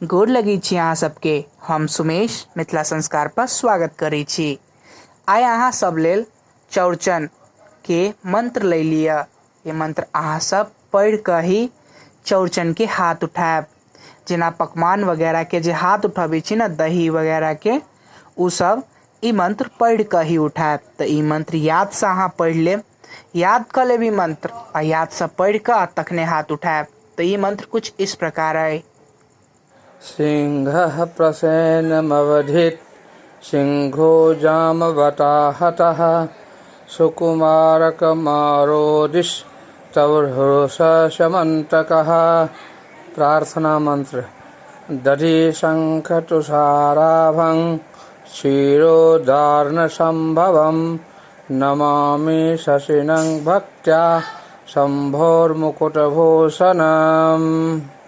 गोर लगै छी अहाँ सबके। हम सुमेश मिथिला संस्कार पर स्वागत करै छी। आइ अहाँ सब लेल चौरचन के मंत्र लै लिअ। ये मंत्र अहाँ सब पढ़ि कऽ ही चौरचन के हाथ उठायब। जेना पकवान वगैरह के जे हाथ उठबै छी ने, दही वगैरह के, ओ सब ई मंत्र पढ़ि कऽ ही उठायब। तऽ ई मंत्र यादसँ अहाँ पढ़ि लेब, याद कऽ लेब ई मंत्र आ यादसँ पढ़ि कऽ आ तखने हाथ उठायब। तऽ ई मंत्र कुछ इस प्रकार अइ। सिंहः प्रसेनमवधित सिंहो जामवता हतः सुकुमारकमारोदिस्तवहृषमन्तकः। प्रार्थना मंत्र। दधि शङ्खतुषाराभं क्षीरोदार्णसम्भवं नमामि शशिनं भक्त्या शम्भोर्मुकुटभूषणम्।